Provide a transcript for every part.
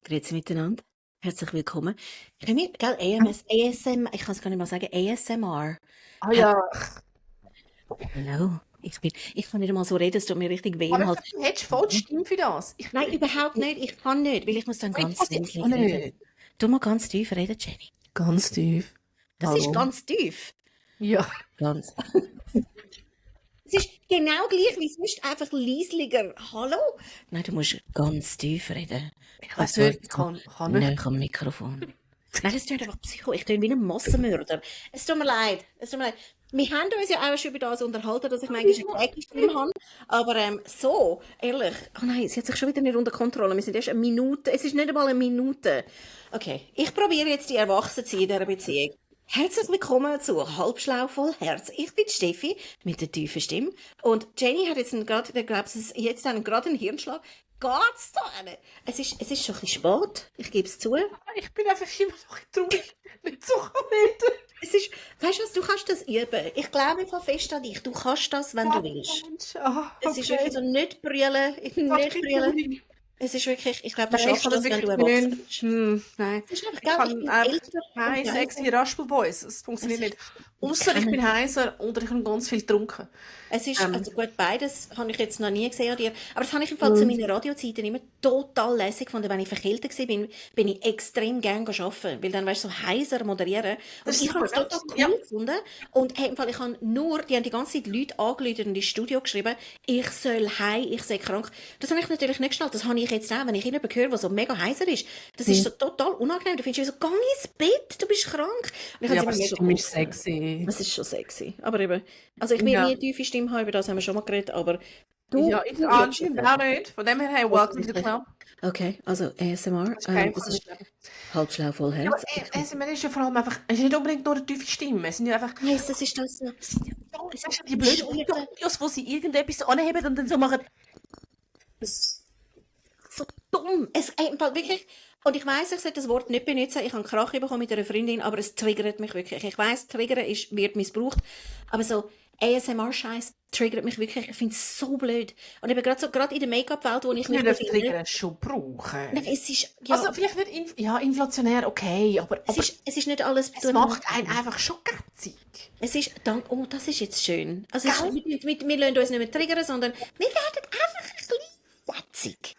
Grüezi miteinander. Herzlich willkommen. Können wir, gell, ASM, ich kann es gar nicht mal sagen, ASMR. Ah ja, Hallo, ich kann nicht einmal so reden, es tut mir richtig weh im aber Hals. du hättest voll die Stimme für das. Nein, überhaupt nicht, ich kann nicht, weil ich muss dann ganz leise Auch reden. nicht. Tu mal ganz tief reden, Jenny. Ganz tief. Das ist ganz tief. Ja. Ganz. Es ist genau gleich wie sonst, einfach leisliger. Hallo? Nein, du musst ganz tief reden. Ich weiß nicht, ich kann nicht. Näher am Mikrofon. Nein, das tut einfach Psycho. Ich tue wie ein Massenmörder. Es tut mir leid. Es tut mir leid. Wir haben uns ja auch schon über das unterhalten, dass ich manchmal eine Gagstimme habe. Aber so, ehrlich. Oh nein, sie hat sich schon wieder nicht unter Kontrolle. Wir sind erst eine Minute. Es ist nicht einmal eine Minute. Okay, ich probiere jetzt die Erwachsenenziehen in dieser Beziehung. Herzlich willkommen zu Halbschlau voll Herz. Ich bin Steffi mit der tiefen Stimme. Und Jenny hat jetzt gerade, ich glaube, jetzt gerade einen Hirnschlag. Geht's da nicht? Es ist schon ein bisschen spät. Ich gebe es zu. Ich bin einfach immer noch traurig. Nicht so kommen. Es ist, weißt du was, du kannst das üben. Ich glaube voll fest an dich. Du kannst das, wenn du willst. Es ist wirklich so, nicht brüllen, nicht brüllen. Es ist wirklich, ich glaube, du schaffst das, wenn du erwachsen bist. Nein. Es ist einfach, Ich gell, kann ich bin einfach älter kein und sexy weiser. Raspelvoice. Es funktioniert nicht. Ausser ich bin heiser oder ich habe ganz viel getrunken. Es ist, also gut, beides habe ich jetzt noch nie gesehen an dir. Aber das habe ich im Fall zu meinen Radiozeiten immer total lässig gefunden. Wenn ich verkältet war, bin ich extrem gerne arbeiten. Weil dann, weißt du, so heiser moderieren. Und Das ich ist habe es super, total ja. cool gefunden. Und hey, im Fall, die haben die ganze Zeit Leute angerufen und ins Studio geschrieben, ich soll heim, ich sei krank. Das habe ich natürlich nicht geschnallt. Das habe ich jetzt auch, wenn ich jemanden höre, der so mega heiser ist. Das ist so total unangenehm. Du findest so, geh ins Bett, du bist krank. Und ich Ja, habe aber es es immer mega ist cool gefunden. sexy. Es ist schon sexy. Aber eben, also ich will Ja. nie eine tiefe Stimme haben, über das haben wir schon mal geredet, aber du Ja, ich wirkst es anscheinend sehr. auch nicht. Von dem her, hey, welcome to the club. Okay, also ASMR, Das ist kein es ist Problem. halbschlau voll Ja, aber Herz. ASMR ist ja vor allem einfach, es ist nicht unbedingt nur eine tiefe Stimme. Es sind ja einfach, Nein, das ist das. weißt du, die blöden Bescheuerte, Videos, wo sie irgendetwas anheben und dann so machen. so dumm. Im Fall wirklich, und ich weiss, ich sollte das Wort nicht benutzen, ich habe einen Krach bekommen mit einer Freundin, aber es triggert mich wirklich. Ich weiss, Triggern wird missbraucht, aber so ASMR-Scheiß triggert mich wirklich. Ich finde es so blöd. Und eben gerade in der Make-up-Welt, wo ich mich Wir dürfen befinde, Trigger schon brauchen. nein, es ist, ja, Also vielleicht nicht inflationär, okay, aber es ist nicht alles. es macht einen einfach schon gätzig. Es ist, oh, das ist jetzt schön. Also Gell? wir lassen uns nicht mehr triggern, sondern wir werden einfach ein bisschen jätzig.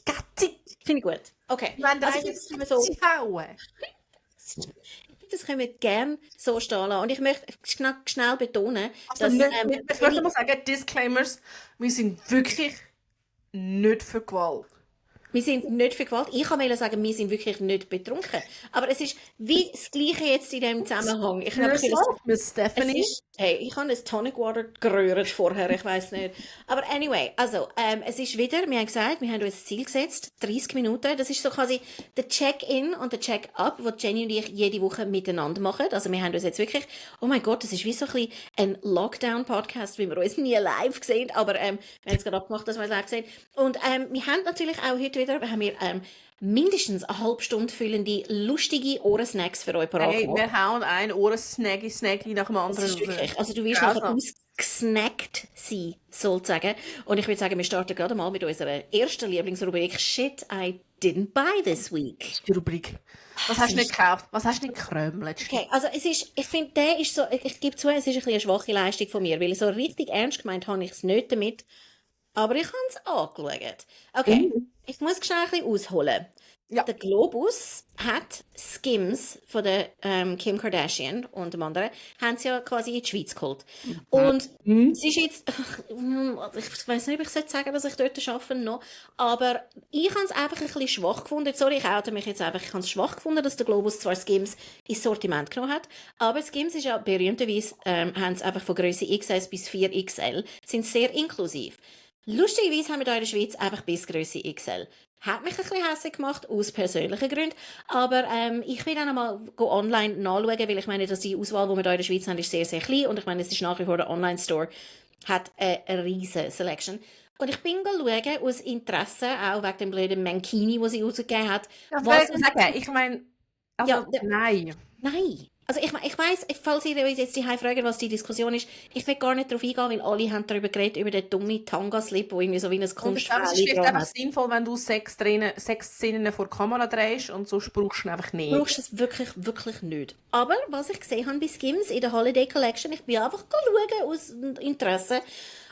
Gätzig. Finde ich gut. Okay. Wenn der Also eine das können wir so, sie hauen. das können wir gerne so stehen lassen. Und ich möchte schnell betonen, Also dass, ich möchte mal sagen, Disclaimers, wir sind wirklich nicht für Gewalt. wir sind nicht für Gewalt. Ich kann sagen, wir sind wirklich nicht betrunken. Aber es ist wie das Gleiche jetzt in diesem Zusammenhang. Ich habe Miss Stephanie. hey, ich habe ein Tonic Water gerührt vorher, ich weiß nicht. Aber anyway, also, es ist wieder, wir haben gesagt, wir haben uns ein Ziel gesetzt, 30 Minuten. Das ist so quasi der Check-in und der Check-up, den Jenny und ich jede Woche miteinander machen. Also wir haben uns jetzt wirklich, oh mein Gott, das ist wie so ein bisschen ein Lockdown-Podcast, wie wir uns nie live sehen, aber wir haben es gerade abgemacht, dass wir es live sehen. Und wir haben natürlich auch heute wieder, haben wir mindestens eine halbe Stunde füllende, lustige Ohrensnacks für euch parat Hey, gemacht. wir hauen ein Ohren-Snaggy nach dem Das anderen. ist wirklich, also du wirst Ja, nachher so. ausgesnackt sein, sozusagen. Und ich würde sagen, wir starten gerade mal mit unserer ersten Lieblingsrubrik Shit I didn't buy this week. Die Rubrik. Was hast du nicht gekauft? Was hast du nicht gekrömelt? Okay, also ich finde, der ist so, ich gebe zu, es ist ein bisschen eine schwache Leistung von mir, weil so richtig ernst gemeint habe ich es nicht damit, aber ich habe es angeschaut. Okay, ich muss schnell ein bisschen ausholen. Ja. Der Globus hat Skims von der Kim Kardashian und dem anderen, haben sie ja quasi in die Schweiz geholt. Und es ist jetzt, ich weiß nicht, ob ich sagen dass ich dort arbeite noch, aber ich habe es einfach ein bisschen schwach gefunden. Sorry, ich oute mich jetzt einfach. Ich habe es schwach gefunden, dass der Globus zwar Skims ins Sortiment genommen hat, aber Skims ist ja berühmterweise, haben es einfach von Größe XS bis 4XL, sind sehr inklusiv. Lustigerweise haben wir hier in der Schweiz einfach bis Größe XL. Hat mich ein bisschen hässlich gemacht, aus persönlichen Gründen. Aber ich will dann einmal online nachschauen, weil ich meine, dass die Auswahl, die wir hier in der Schweiz haben, ist sehr, sehr klein. Und ich meine, es ist nach wie vor der Online-Store, hat eine riesige Selection. Und ich bin schauen, aus Interesse, auch wegen dem blöden Mankini, den sie rausgegeben hat. Ja, was ich sagen? Ich meine, also, Ja, nein. Nein, Also ich weiss, falls ihr euch jetzt die fragen, was die Diskussion ist, ich will gar nicht darauf eingehen, weil alle haben darüber geredet, über den dummen Tanga-Slip, der irgendwie so wie ein Und ich glaube, es ist Kunstfähnchen vielleicht dran einfach hat. sinnvoll, wenn du Sexszenen vor der Kamera drehst und sonst brauchst du ihn einfach Du nicht. brauchst es wirklich, wirklich nicht. Aber was ich gesehen habe bei Skims in der Holiday Collection, ich bin einfach schauen aus Interesse.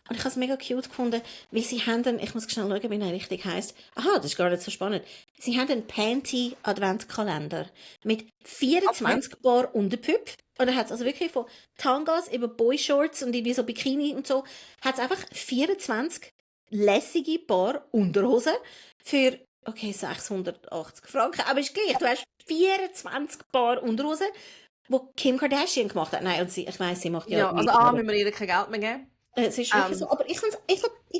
Und ich habe es mega cute gefunden, weil sie haben dann, ich muss schnell schauen, wie er richtig heisst. Aha, das ist gar nicht so spannend. Sie haben einen Panty-Adventskalender mit 24 Paar Unterpüpf. Und da hat es also wirklich von Tangas über Boyshorts und irgendwie so Bikini und so, hat es einfach 24 lässige Paar Unterhosen für, okay, 680 Franken. Aber ist gleich, du hast 24 Paar Unterhosen, die Kim Kardashian gemacht hat. Nein, und ich weiss, sie macht ja Ja, also nichts, aber müssen wir ihr kein Geld mehr geben. es ist wirklich so. Aber ich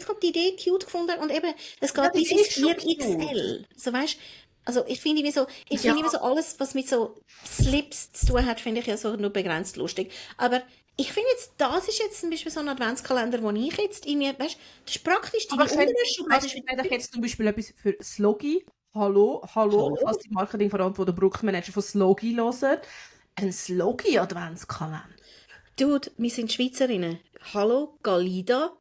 hab die Idee cute gefunden und eben, es geht bis die ins ist schon 4XL. So, weißt, also ich finde irgendwie so, Ja. so alles, was mit so Slips zu tun hat, finde ich ja so nur begrenzt lustig. Aber ich finde jetzt, das ist jetzt zum Beispiel so ein Adventskalender, wo ich jetzt irgendwie, weißt, das ist praktisch, deine Aber ich untere Schublade ist finde ich jetzt zum Beispiel etwas für Slogi. Hallo, falls die Marketingverantwortung Produktmanager von Slogi hören. Ein Slogi-Adventskalender. Dude, wir sind Schweizerinnen. Hallo, Galida.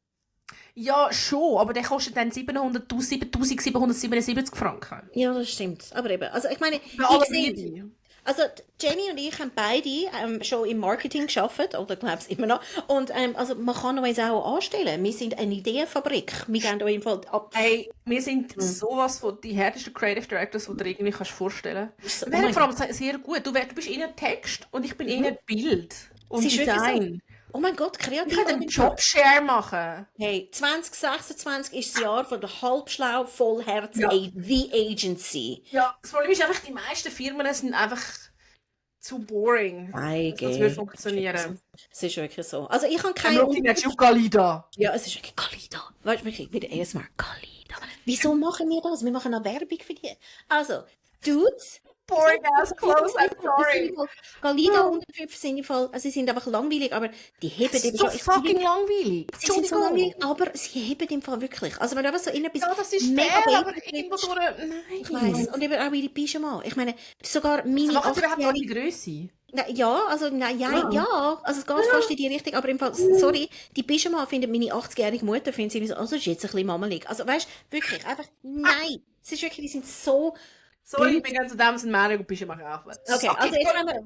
Ja, schon, aber der kostet dann 7.777 Franken. Ja, das stimmt. Aber eben, also ich meine, Für alle ich sehe, beide. also Jenny und ich haben beide schon im Marketing gearbeitet, oder glaub's immer noch. Und also man kann uns auch anstellen. Wir sind eine Ideenfabrik. Wir geben euch im Fall ab. Hey, wir sind sowas von die härtesten Creative Directors, die du dir irgendwie kannst vorstellen kannst. So, Wir werden vor allem sehr gut. Du bist eher Text und ich bin eher Bild und Es ist wirklich Design. Oh mein Gott, Wir kreativ. können einen Jobshare machen. Hey, 2026 ist das Jahr von der Halbschlau Vollherz Ja. The Agency. Ja, das Problem ist einfach, die meisten Firmen sind einfach zu boring. Das würde funktionieren. Es ist wirklich so. Also ich habe I'm keine... looking at you, Galida. Ja, es ist wirklich Galida. Weißt du, wirklich, wieder erstmal Galida. Wieso machen wir das? Wir machen eine Werbung für die. Also, Dudes... Boring ass clothes, I'm sorry. Galida und der Pfiffer sind im Fall, also sie sind einfach langweilig, aber die heben Das dem ist so Fall... fucking langweilig. Sie sind so langweilig, aber sie heben im Fall wirklich. Also wenn du einfach so in etwas Ja, das ist mega fair, aber Basic irgendwo willst, durch... ich Nein. weiss. Und eben auch ihre Pyjama. Ich meine, sogar meine Also machen sie überhaupt alle 8-jährige... Grösse? Ja, also nein, ja, also es geht fast in die Richtung, aber im Fall, sorry, die Pyjama findet meine 80-jährige Mutter, findet sie so, also ist jetzt ein bisschen mammelig. Also weißt du, wirklich, einfach, nein. Es ist wirklich, die sind so... Sorry, ich bin ganz zu dem, sind Männer und Pyjama kaufen. Okay, also jetzt haben wir,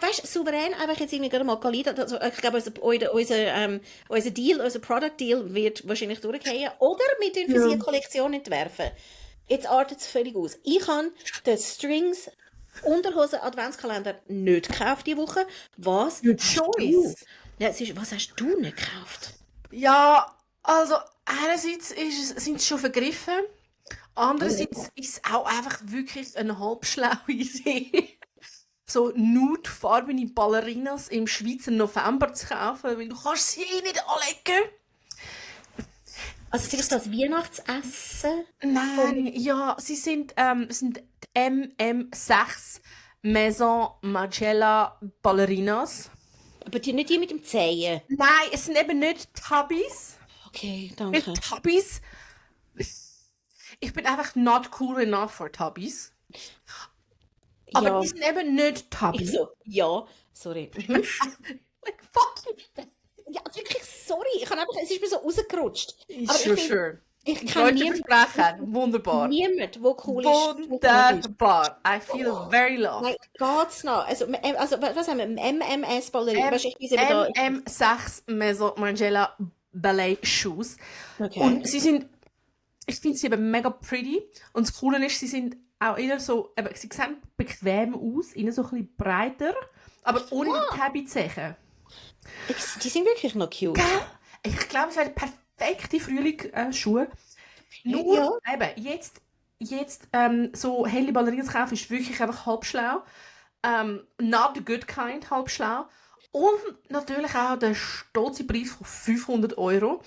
weißt du, souverän einfach jetzt irgendwie gerade mal Galida, also ich glaube, unser Deal, unser Product Deal wird wahrscheinlich durchgehen, oder wir tun für sie eine Kollektion entwerfen. Jetzt artet es völlig aus. Ich habe den Strings Unterhosen Adventskalender nicht gekauft diese Woche. Was? Good choice. Ja, was hast du nicht gekauft? Ja, also einerseits sind sie schon vergriffen, andererseits ist es auch einfach wirklich eine halbschlaue Idee, so nudefarbene Ballerinas im Schweizer November zu kaufen, weil du kannst sie eh nicht anlegen. Also vielleicht das Weihnachtsessen? Nein, ja, sie sind MM6 Maison Margiela Ballerinas. Aber nicht die mit dem Zehen. Nein, es sind eben nicht Tubbies. Okay, Mit danke. Tubbies. Ich bin einfach not cool enough for Tubbies. Aber Ja. die sind eben nicht Ich Tubbies. so, ja, sorry. Like, fuck you. Ja, wirklich, sorry. Es ist mir so rausgerutscht. Aber Sure, ich finde, sure. ich kann Leute niemand, versprechen. Wunderbar. der cool ist. wo cool ist. Wunderbar. I feel very loved. Nein, geht's noch? Also was haben wir? MMS-Ballerina. Weißt du, ich bin eben da. MM6 Maison Margiela Ballet Shoes. Okay. Und sie sind, ich finde sie eben mega pretty. Und das Coole ist, sie sind auch eher so, eben, sie sehen bequem aus, innen so ein bisschen breiter, aber ohne die Tabby-Zechen. Die sind wirklich noch cute. Ich glaube, es wäre perfekte Frühling-Schuhe. Nur, eben, jetzt so helle Ballerinas kaufen ist wirklich einfach halb schlau. Not the good kind, halb schlau. Und natürlich auch der stolze Preis von 500 €.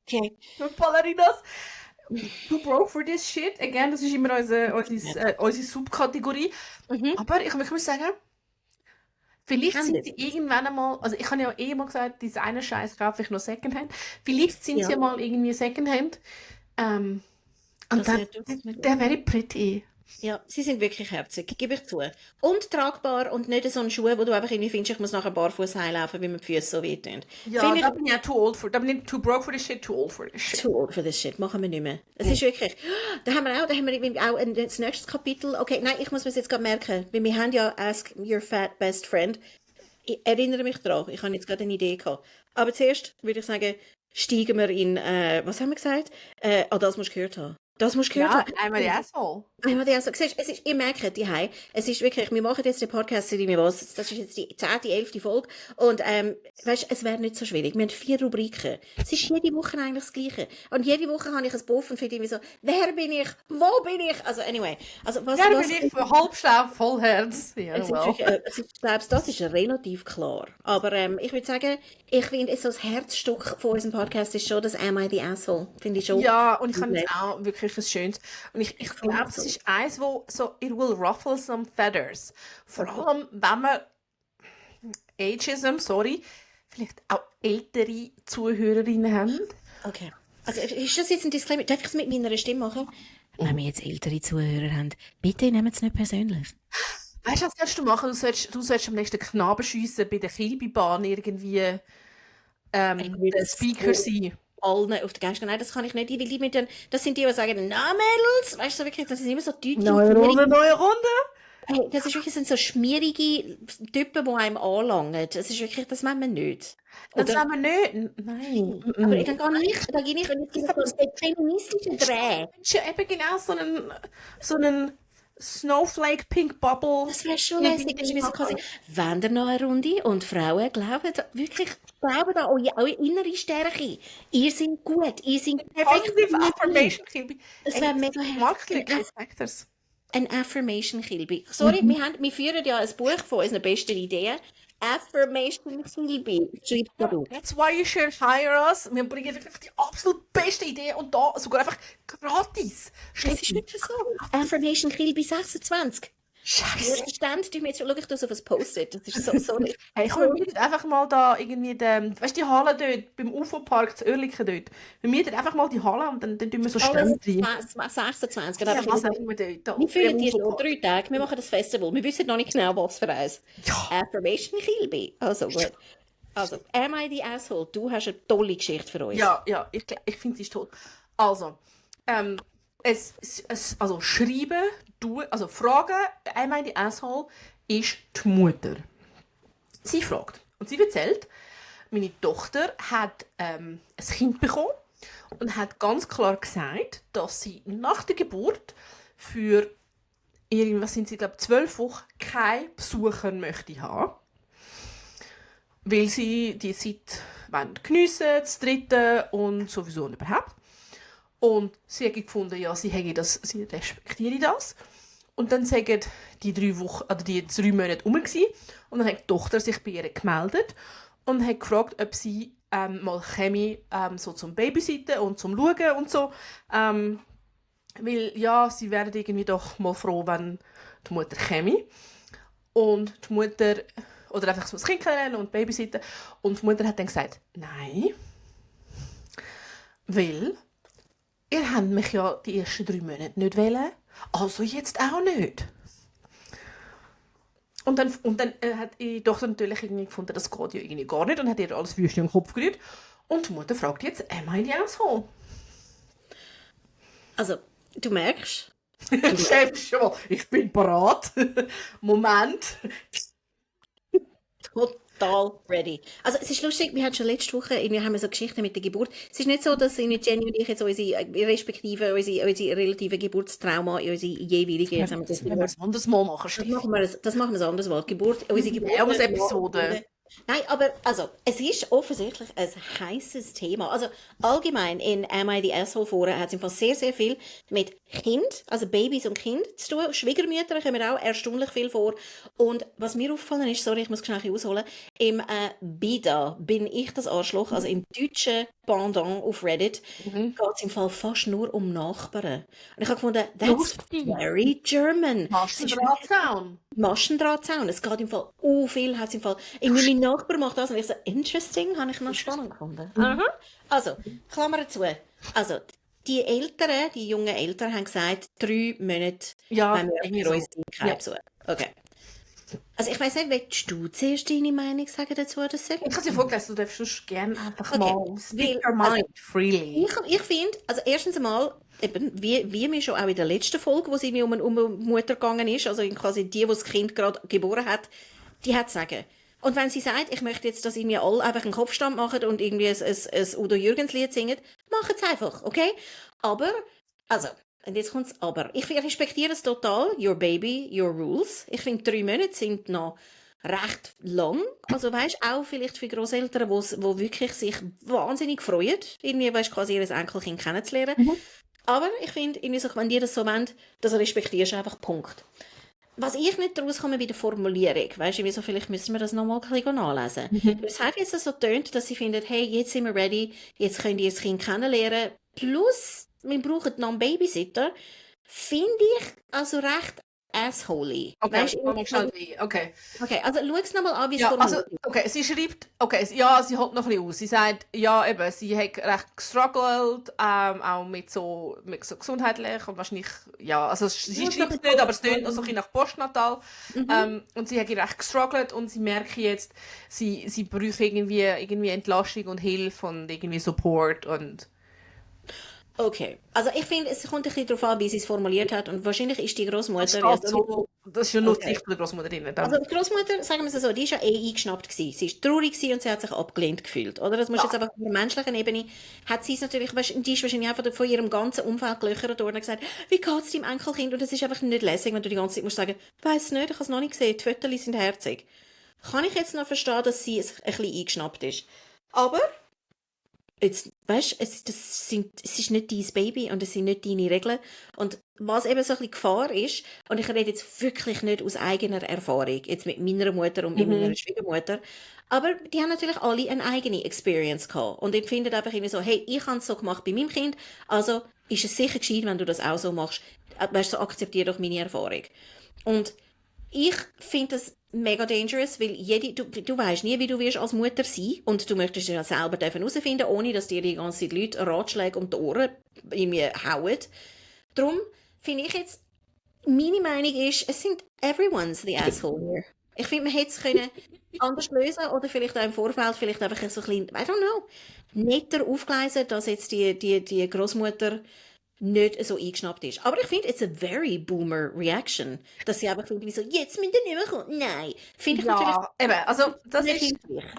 Okay. Für Ballerinas. Too broke for this shit. Again, das ist immer unsere Subkategorie. Aber ich muss sagen, vielleicht sind sie irgendwann einmal, also ich habe ja eh mal gesagt, Designer-Scheiß kaufe ich noch Secondhand. Vielleicht sind sie ja mal irgendwie Secondhand. Und Das dann, wäre they're very pretty. Ja, sie sind wirklich herzig, gebe ich zu. Und tragbar und nicht so ein Schuh, wo du einfach irgendwie findest, ich muss nachher barfuß heimlaufen, weil mir die Füße so wehtun. Ja, Finde ich da bin ich auch da bin ich too broke for this shit, too old for this shit. too old for this shit, machen wir nicht mehr. Es ist wirklich, da haben wir irgendwie auch das nächste Kapitel, okay, nein, ich muss mir das jetzt gerade merken, weil wir haben ja Ask Your Fat Best Friend. Ich erinnere mich daran, ich habe jetzt gerade eine Idee gehabt. Aber zuerst würde ich sagen, steigen wir in, was haben wir gesagt? Das musst du gehört haben. Das musst du gehört Ja, haben. einmal die Asshole. Einmal die also, siehst, es ist, ihr merkt, die Hei, es ist wirklich, wir machen jetzt den Podcast, seit ich was, das ist jetzt die 10., 11. Folge und weißt, es wäre nicht so schwierig. Wir haben 4 Rubriken. Es ist jede Woche eigentlich das Gleiche. Und jede Woche habe ich ein Buff und finde irgendwie so, wer bin ich? Wo bin ich? Also anyway, also was... Ja, was bin ich für Halbschlau, Vollherz. Ja, es ist, well. wirklich, ich glaube, das ist relativ klar. Aber ich würde sagen, ich finde, so das Herzstück von unserem Podcast ist schon das Am I the Asshole? Finde ich schon. Ja, und ich habe jetzt auch wirklich was Schönes. Und ich glaube, es ist eins, wo so, it will ruffle some feathers. Vor allem, wenn man Ageism, sorry, vielleicht auch ältere Zuhörerinnen haben. Okay. Also ist das jetzt ein Disclaimer? Darf ich es mit meiner Stimme machen? Wenn wir jetzt ältere Zuhörer haben, bitte nehmt es nicht persönlich. Weißt du, was sollst du machen? Du sollst am nächsten Knaben schiessen bei der Kilby-Bahn irgendwie der Speaker sein. Allen auf der Geist. Nein, das kann ich nicht. Weil die mit den, das sind die, die sagen, na Mädels, weißt du, so wirklich, das sind immer so deutsche. Neue Runde. Hey, das ist wirklich, sind so schmierige Typen, die einem anlangen. Das ist wirklich, das machen wir nicht. Das haben wir nicht. Nein. Aber ich kann gar nicht, da gehe ich, und jetzt gibt es so einen feministischen Dreh. Das ist ja eben genau so einen Snowflake Pink Bubble. Das wäre schon lässig, das ist mir so quasi, wenn ihr noch eine Runde und Frauen glauben an eure innere Stärke. Ihr seid gut, ihr seid perfekt. Positive Affirmation Kilby. Das wäre mega Marketing herzig. Inspectors. Ein Affirmation Kilby. Sorry, wir führen ja ein Buch von unseren besten Ideen. Affirmation Kilby. Schreibt da drauf. That's why you should hire us. Wir bringen wirklich die absolut beste Idee und da sogar einfach gratis. Das ist nicht so. Affirmation Kilby 26. Scheiße. Verstand, schau ich das auf ein Post-it. Das ist so nicht. Hey, komm, wir mieten einfach mal da irgendwie weißt du, die Halle dort, beim UFO-Park zu Oerlikon dort. Wir mieten einfach mal die Halle und dann tun wir so Strände rein. 26. Ja, was sagen wir dort? Wir fühlen die schon 3 Tage. Wir machen das Festival. Wir wissen noch nicht genau, was für eins. Ja. Affirmation Kilby. Also gut. Also, Am I the Asshole? Du hast eine tolle Geschichte für uns. Ja, ich finde, sie ist toll. Also, also schreiben, also fragen, I meine Asshole, ist die Mutter. Sie fragt und sie erzählt, meine Tochter hat ein Kind bekommen und hat ganz klar gesagt, dass sie nach der Geburt für irgendwas sind sie, glaube 12 Wochen keinen Besucher möchte haben. Weil sie die Zeit geniessen, das dritte und sowieso und überhaupt. Und sie hat gefunden, ja, sie respektiere das. Und dann sagen die 3 Wochen, oder die 3 Monate rum gewesen. Und dann hat die Tochter sich bei ihr gemeldet und hat gefragt, ob sie mal käme, so zum Babysitten und zum Schauen und so. Weil, ja, sie wären irgendwie doch mal froh, wenn die Mutter käme. Und die Mutter, oder einfach so das Kind kennenlernen und Babysitten. Und die Mutter hat dann gesagt, nein. Weil, ihr habt mich ja die ersten 3 Monate nicht wollen, also jetzt auch nicht. Und dann hat die Tochter natürlich irgendwie gefunden, das geht ja irgendwie gar nicht und hat ihr alles wüst in den Kopf gerührt. Und die Mutter fragt jetzt, am I the asshole? Also, du merkst. Chef, schon mal, ich bin parat. Moment. Total ready. Also es ist lustig, wir hatten schon letzte Woche haben wir so Geschichten mit der Geburt. Es ist nicht so, dass Jenny und ich jetzt unsere relative Geburtstrauma in unsere jeweilige... Das müssen wir ein anderes Mal machen, Das machen wir ein anderes Mal. Unsere Geburt... Episode. Nein, aber also, es ist offensichtlich ein heißes Thema. Also allgemein in Am I the Asshole Foren hat es im Fall sehr, sehr viel mit Kind, also Babys und Kind zu tun. Schwiegermütter kommen auch erstaunlich viel vor. Und was mir aufgefallen ist, sorry, ich muss schnell ausholen, im BIDA bin ich das Arschloch, also im deutschen Pendant auf Reddit, geht es im Fall fast nur um Nachbarn. Und ich habe gefunden, that's very German. Maschendrahtzaun. Es geht im Fall viel, hat es im Fall. Irgendwie mein Nachbar macht das und ich so, interesting, habe ich noch spannend gefunden. Aha. Also, Klammer zu. Also, die Eltern, die jungen Eltern haben gesagt, 3 Monate Ja, wenn wir irgendwie für so. uns keinen Ja. besuchen. Okay. Also ich weiss nicht, willst du zuerst deine Meinung sagen dazu, oder soll Ich habe ich? dir vorgelesen, du darfst sonst gerne einfach Okay, mal speak weil, your also mind freely. ich finde, also erstens einmal, eben, wie mir schon auch in der letzten Folge, wo sie mir um eine Mutter gegangen ist, also quasi die das Kind gerade geboren hat, die hat zu sagen. Und wenn sie sagt, ich möchte jetzt, dass ihr mir alle einfach einen Kopfstand machen und irgendwie ein Udo Jürgens Lied singen, macht es einfach, okay? Aber, also, und jetzt kommt's aber. Ich respektiere es total, your baby, your rules. Ich finde, 3 Monate sind noch recht lang. Also weißt auch vielleicht für Großeltern, wo wirklich sich wahnsinnig freuen, irgendwie weißt quasi ihr Enkelkind kennenzulernen. Mhm. Aber ich finde, irgendwie so, wenn die das so wollen, das respektierst du einfach, Punkt. Was ich nicht daraus komme bei der Formulierung, weißt du, wieso vielleicht müssen wir das nochmal ein bisschen nachlesen. Mhm. Es hat jetzt so tönt, dass sie finden, hey, jetzt sind wir ready, jetzt könnt ihr das Kind kennenlernen. Plus, wir brauchen noch einen Babysitter. Finde ich also recht assholy. Okay, Weißt du, mal schnell rein. Okay. okay, also schau es nochmal an, wie es Ja, also, formuliert ist. okay, sie schreibt, okay, ja, sie holt noch ein bisschen aus. Sie sagt, ja, eben, sie hat recht gestruggelt, auch mit so gesundheitlich und wahrscheinlich, ja, also sie Ja, schreibt so es nicht, aber es ein tönt noch so ein bisschen nach Postnatal. Und sie hat recht gestruggelt und sie merkt jetzt, sie bräuchte irgendwie Entlastung und Hilfe und irgendwie Support und... Okay, also ich finde, es kommt ein bisschen darauf an, wie sie es formuliert hat und wahrscheinlich ist die Das Großmutter ja steht so, das ist ja nur die okay. Sicht der Großmutter drin. Also die Großmutter, sagen wir es so, die ist ja eingeschnappt gewesen. Sie ist traurig gewesen und sie hat sich abgelehnt gefühlt, oder? Das muss Ja. jetzt einfach auf einer menschlichen Ebene, hat sie es natürlich, die ist wahrscheinlich einfach von ihrem ganzen Umfeld gelöchert worden und gesagt, wie geht's deinem Enkelkind? Und das ist einfach nicht lässig, wenn du die ganze Zeit musst sagen, weiss nicht, ich habe es noch nicht gesehen, die Fotos sind herzig. Kann ich jetzt noch verstehen, dass sie ein bisschen eingeschnappt ist. Aber jetzt, weißt, es ist nicht dein Baby und es sind nicht deine Regeln. Und was eben so ein bisschen Gefahr ist, und ich rede jetzt wirklich nicht aus eigener Erfahrung, jetzt mit meiner Mutter und mit meiner Schwiegermutter, aber die haben natürlich alle eine eigene Experience gehabt und empfinden einfach irgendwie so, hey, ich habe es so gemacht bei meinem Kind, also ist es sicher gescheit, wenn du das auch so machst. Weißt du, so akzeptiere doch meine Erfahrung. Und ich finde das mega dangerous, weil du weißt nie, wie du wirst als Mutter sein und du möchtest ja selber herausfinden, ohne dass dir die ganzen Leute Ratschläge um die Ohren irgendwie hauen. Darum finde ich jetzt, meine Meinung ist, es sind everyone's the asshole here. Ich finde, man hätte es können anders lösen oder vielleicht auch im Vorfeld vielleicht einfach so ein bisschen, I don't know, netter aufgleisen, dass jetzt die Großmutter nicht so eingeschnappt ist. Aber ich finde, it's a very boomer reaction, dass sie einfach irgendwie so, jetzt müsst ihr nicht mehr kommen. Nein. Finde ich natürlich Ja, eben, also das nicht ist, hilfreich.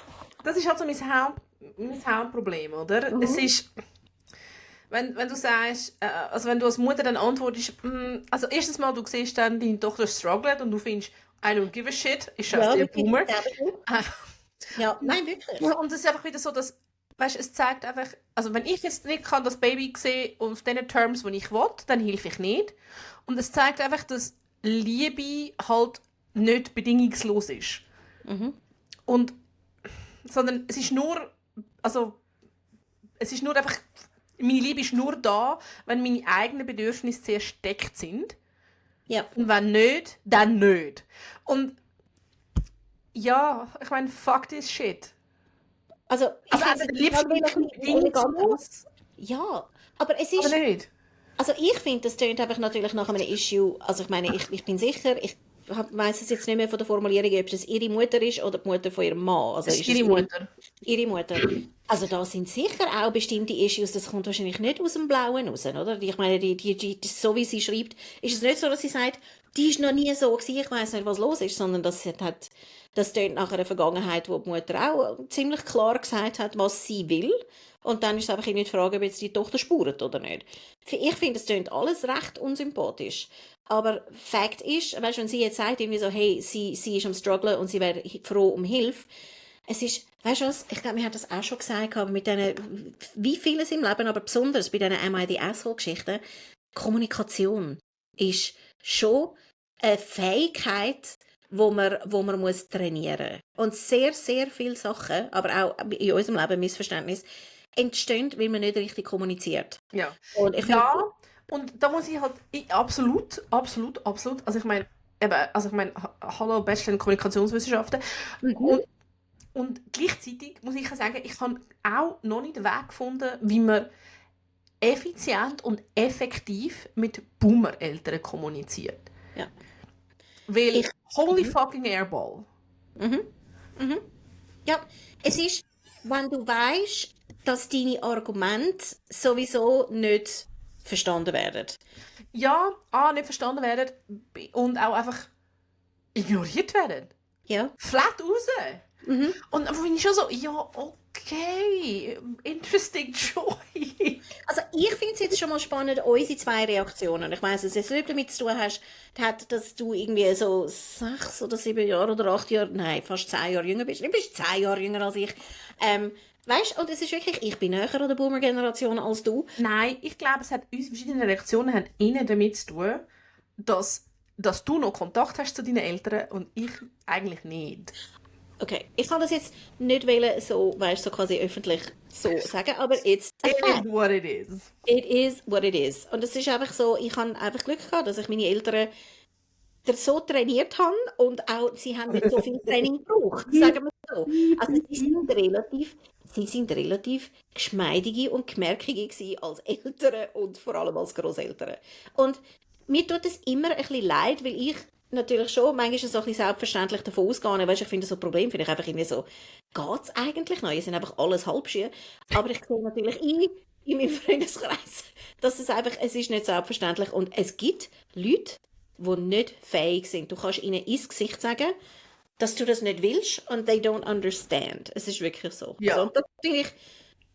das ist halt so mein Hauptproblem, oder? Es ist, wenn du sagst, also wenn du als Mutter dann antwortest, also erstens mal, du siehst dann, deine Tochter struggelt und du findest, I don't give a shit, ist das der wirklich Boomer. selber gut. Ja, nein, wirklich. Und es ist einfach wieder so, dass, weißt, es zeigt einfach, also wenn ich jetzt nicht kann das Baby sehen auf den Terms, die ich will, dann helfe ich nicht. Und es zeigt einfach, dass Liebe halt nicht bedingungslos ist. Und, sondern es ist nur, also, es ist nur einfach, meine Liebe ist nur da, wenn meine eigenen Bedürfnisse sehr steckt sind. Ja. Und wenn nicht, dann nicht. Und ja, ich meine, fuck this shit. Also, ich Also, finde der Liebesbrief bedingungslos. ja, aber es ist, Aber nicht. also ich finde, das tönt einfach natürlich nach einem Issue, also ich meine, ich bin sicher, ich weiss es jetzt nicht mehr von der Formulierung, ob es ihre Mutter ist oder die Mutter von ihrem Mann. Also Das ist ihre Mutter. Ihre Mutter. Also da sind sicher auch bestimmte Issues, das kommt wahrscheinlich nicht aus dem Blauen raus, oder? Ich meine, so wie sie schreibt, ist es nicht so, dass sie sagt, die ist noch nie so gewesen, ich weiss nicht, was los ist, sondern das tönt nach einer Vergangenheit, wo die Mutter auch ziemlich klar gesagt hat, was sie will. Und dann ist es einfach nicht die Frage, ob jetzt die Tochter spurt oder nicht. Ich finde, es tönt alles recht unsympathisch. Aber Fakt ist, weißt, wenn sie jetzt sagt, irgendwie so, hey, sie ist am Strugglen und sie wäre froh um Hilfe, es ist, weißt du was, ich glaube, wir haben das auch schon gesagt, aber mit diesen, wie vieles im Leben, aber besonders bei diesen Am I the Asshole-Geschichten, Kommunikation ist schon eine Fähigkeit, wo man muss trainieren muss. Und sehr, sehr viele Sachen, aber auch in unserem Leben Missverständnis, entstehen, weil man nicht richtig kommuniziert. Ja. Und ich Ja, und da muss ich halt, absolut, also ich meine, hallo, Bachelor in Kommunikationswissenschaften. Und gleichzeitig muss ich sagen, ich habe auch noch nicht den Weg gefunden, wie man effizient und effektiv mit Boomer-Eltern kommuniziert. Ja. Weil, holy fucking Airball. Ja, es ist, wenn du weißt, dass deine Argumente sowieso nicht verstanden werden. Ja, nicht verstanden werden und auch einfach ignoriert werden. Ja. Flat raus. Und dann bin ich schon so, ja, okay, interesting choice. Also ich finde es jetzt schon mal spannend, unsere 2 Reaktionen. Ich weiss, dass es nicht damit zu tun hat, dass du irgendwie so 6 oder 7 Jahre oder 8 Jahre, nein, fast 10 Jahre jünger bist. Du bist 10 Jahre jünger als ich. Weißt du, und es ist wirklich, ich bin näher an der Boomer-Generation als du. Nein, ich glaube, es hat unsere verschiedenen Reaktionen haben innen damit zu tun, dass du noch Kontakt hast zu deinen Eltern und ich eigentlich nicht. Okay, ich kann das jetzt nicht wollen, so, weißt, so quasi öffentlich so sagen, aber it's a It fact. is what it is. It is what it is. Und es ist einfach so, ich habe einfach Glück gehabt, dass ich meine Eltern so trainiert habe und auch, sie haben nicht so viel Training gebraucht, sagen wir es so. Also sie sind relativ geschmeidige und gemerkige gewesen als Eltern und vor allem als Grosseltern. Und mir tut es immer ein bisschen leid, weil ich natürlich schon manchmal so ein bisschen selbstverständlich davon ausgehe, weißt, ich finde so ein Problem, finde ich einfach irgendwie so, geht es eigentlich noch? Ihr sind einfach alles Halbschuhe. Aber ich sehe natürlich in meinem Freundeskreis, dass es ist nicht selbstverständlich und es gibt Leute, die nicht fähig sind. Du kannst ihnen ins Gesicht sagen, dass du das nicht willst und they don't understand. Es ist wirklich so. Ja. Also, und das finde ich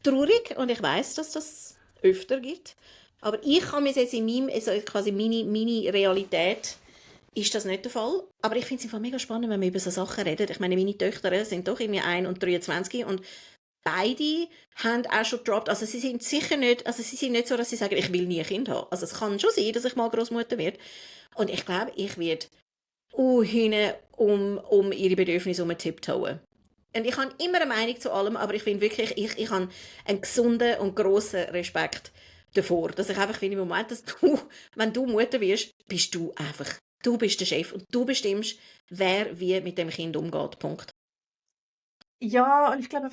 traurig und ich weiß, dass das öfter gibt. Aber ich kann mir jetzt in meinem, also quasi meine Realität, ist das nicht der Fall. Aber ich finde es einfach mega spannend, wenn wir über so Sachen reden. Ich meine, meine Töchter sind doch irgendwie 1 und 23 und beide haben auch schon gedroppt. Also sie sind sicher nicht, also sie sind nicht so, dass sie sagen, ich will nie ein Kind haben. Also es kann schon sein, dass ich mal Großmutter werde. Und ich glaube, ich werde hinten um ihre Bedürfnisse tiptoen. Und ich habe immer eine Meinung zu allem, aber ich finde wirklich, ich habe einen gesunden und grossen Respekt davor, dass ich einfach finde, im Moment, dass du, wenn du Mutter wirst, bist du einfach, du bist der Chef und du bestimmst, wer wie mit dem Kind umgeht. Punkt. Ja, und ich glaube